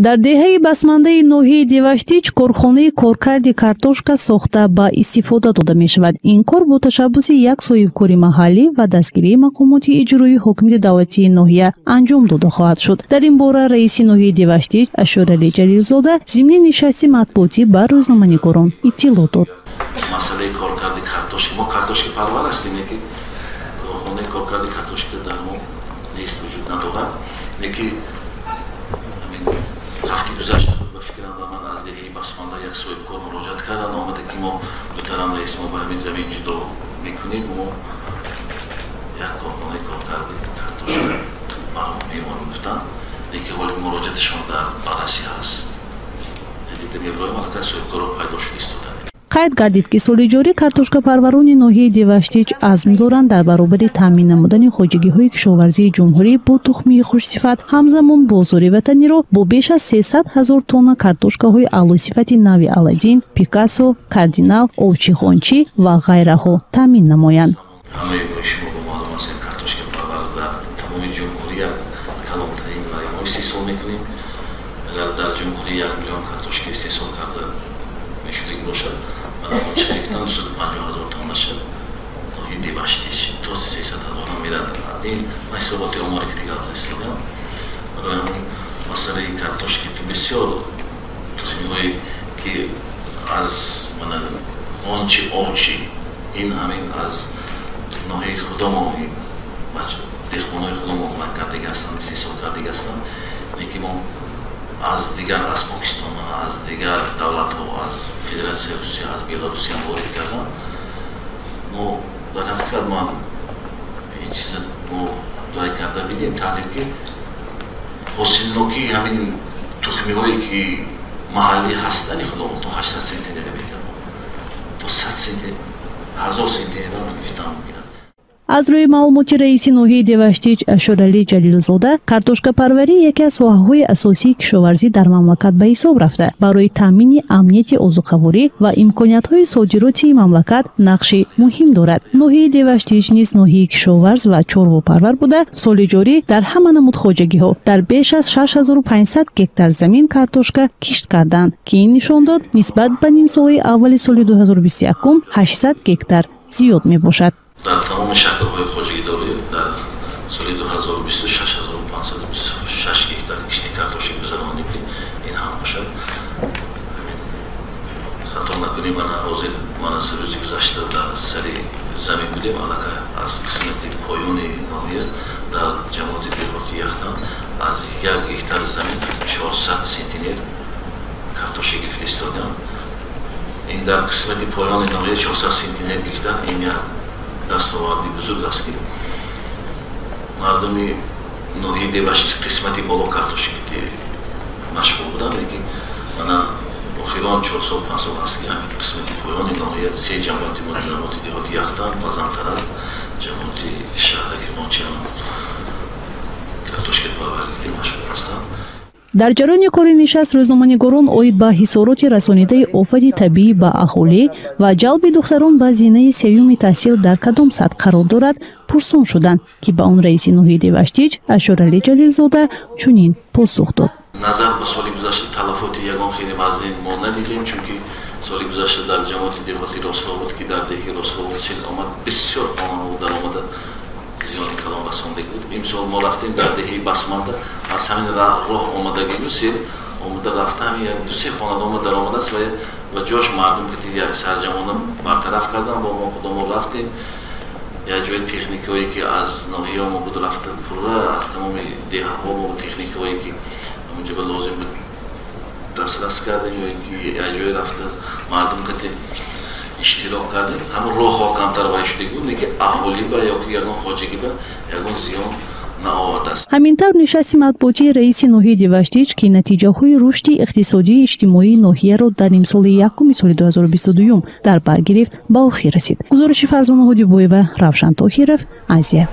Дар деҳаи Басмандаи ноҳияи Деваштич корхонаи коркарди картошка сохта ба истифода дода мешавад. Ин кор бо ташаббуси як соҳибкори маҳаллӣ ва дастгирии мақомоти иҷроии ҳокимияти давлатии ноҳия анҷом дода хоҳад шуд. Дар ин бора раиси ноҳияи Деваштич Ашӯралӣ Ҷалилзода зимни нишасти матбуотӣ ба рӯзноманигорон иттилоъ дод. Масъалаи коркарди картошка, мо картошкапарвар ҳастем, лекин корхонаи коркарди картошка дар мо нест, вуҷуд надорад. Лекин ҳафти гузашта буд, ба фикрам, ба ман аз деҳаи Басманда як соҳибкор муроҷиат карданд, омада ки мо, муҳтарам раис, мо ба ҳамин замин ҷудо мекунем, мо як корхонаи коркарди картошка баро мемонем, гуфтанд. Лекин ҳоли муроҷиаташон дар баррасӣ ҳаст. Яъне меброем, аллакай соҳибкорро пайдо шуда истода. Қайд гардид, ки соли ҷорӣ картошкапарварони ноҳияи Деваштич азм доранд дар баробари таъмин намудани хоҷагиҳои кишоварзии ҷумҳурӣ бо тухмии хушсифат, ҳамзамон бозори ватаниро бо беш аз 300 ҳазор тонна картошкаҳои аълосифати нави Аладдин, Пикассо, Кардинал, Овчихончӣ ва ғайраҳо таъмин намоянд. Ҳамаи шумо ба маълум аст, картошкапарвар дар тамоми ҷумҳурӣ як калонтарин ва мо истеҳсол мекунем. Агар дар ҷумҳурӣ 1 миллион картошка истеҳсол карда мешудагӣ бошад, 250 ҳазор тонна шад, ноҳияи Деваштич то 300 ҳазорам мерад. Ин ҳисоботи оморе ки дигар истодам. Барои ҳамин масъалаи картошки бисёр тухмиҳое ки аз мана ончи овчи, ин ҳамин аз ноҳияи худамон, деҳқонои худамон кардагӣ ҳастанд, истеҳсол кардагӣ ҳастанд. Лекин мо аз дигар, аз Покистон, аз дигар давлатҳо, аз Федератсияи Русия, аз Беларусия ворид кардам. Мо дар ҳақиқат ман ин чиза мо дуай карда бидем, таҳлил, ки ҳосилнокии ҳамин тухмиҳое ки маҳаллӣ ҳастани худомон то 800 центнера метавон, то 100 центнер, 1000 центнера гирифтан мумкин. Аз рӯи маълумоти раиси ноҳияи Деваштич Ашӯралӣ Ҷалилзода, картошкапарварӣ яке аз соҳаҳои асосии кишоварзӣ дар мамлакат ба ҳисоб рафта, барои таъмини амнияти озуқаворӣ ва имкониятҳои содиротии мамлакат нақши муҳим дорад. Ноҳияи Деваштич низ ноҳияи кишоварз ва чорвопарвар буда, соли ҷорӣ дар ҳама намуд хоҷагиҳо дар беш аз 6500 гектар замин картошка кишт карданд, ки ин нишондод нисбат ба нимсолаи аввали соли 2021 800 гектар зиёд мебошад. Дар тамоми шаклҳои хоҷагидорӣ дар соли 2020 6526 гектар кишти картошка гузаронем, ки ин ҳам бошад, хато накунем, мана ҳозир мана рӯзи гузашта дар сари замин будем, аллакай аз қисмати поёни ноҳия дар ҷамоати деҳоти Яхтан аз 1 гектар замин 400 центнер картошка гирифта истодиам. Ин дар қисмати поёни ноҳия 400 центнер гирифтан, ин як дастоварди бузург аст, ки мардуми ноҳияи Деваштич қисмати боло картошка машғул буданд. Лекин мана охирон 4 сол, 5 сол аст, ки ҳамин қисмати поёни ноҳия, се ҷамоати мо, ҷамоати деҳоти Яхтан, Базантарак, ҷамоати шаҳраки Мончиам картошка парварӣ машғул ҳастанд. Дар ҷараёни кори нишаст рӯзноманигорон оид ба ҳисороти расонидаи офати табиӣ ба аҳолӣ ва ҷалби духтарон ба зинаи сеюми таҳсил дар кадом сатҳ қарор дорад пурсон шуданд, ки ба он раиси ноҳияи Деваштич Ашӯралӣ Ҷалилзода чунин посух дод. Назар ба соли гузашта талафоти ягон хеле вазнин мо надидем, чунки соли гузашта дар ҷамоати деҳоти Ростобуд, ки дар деҳи Ростобуд сел омад, бисёр хонаҳо даромада, зиёни калон расондагӣ буд. Имсол мо рафтем дар деҳаи Басманда, аз ҳамин роҳ омадагию сел омада рафта, ҳамин як дусе хонадома даромадааст ва ҷош мардум ки сарҷамона бартараф кардан бо мо худомо рафтем, як ҷои техникаҳое ки аз ноҳияҳо мо буд, рафта пурра аз тамоми деҳаҳо мо техникаҳое ки ҳамонҷо лозим буд дастрас кардем ё ин ки як ҷое рафта мардум кате иштирок кардем. Ҳамон роҳҳо камтар вай шудагӣ буд, лекин аҳолӣ ба ё ки ягон хоҷагӣ ба ягон зиён наовардааст. Ҳамин тавр, нишасти матбуотии раиси ноҳияи Деваштич, ки натиҷаҳои рушди иқтисодию иҷтимоии ноҳияро дар нимсолаи якуми соли 2022 дар бар гирифт, ба охир расид. Гузориши Фарзона Ҳодибоева, Равшан Тоҳиров, Азия.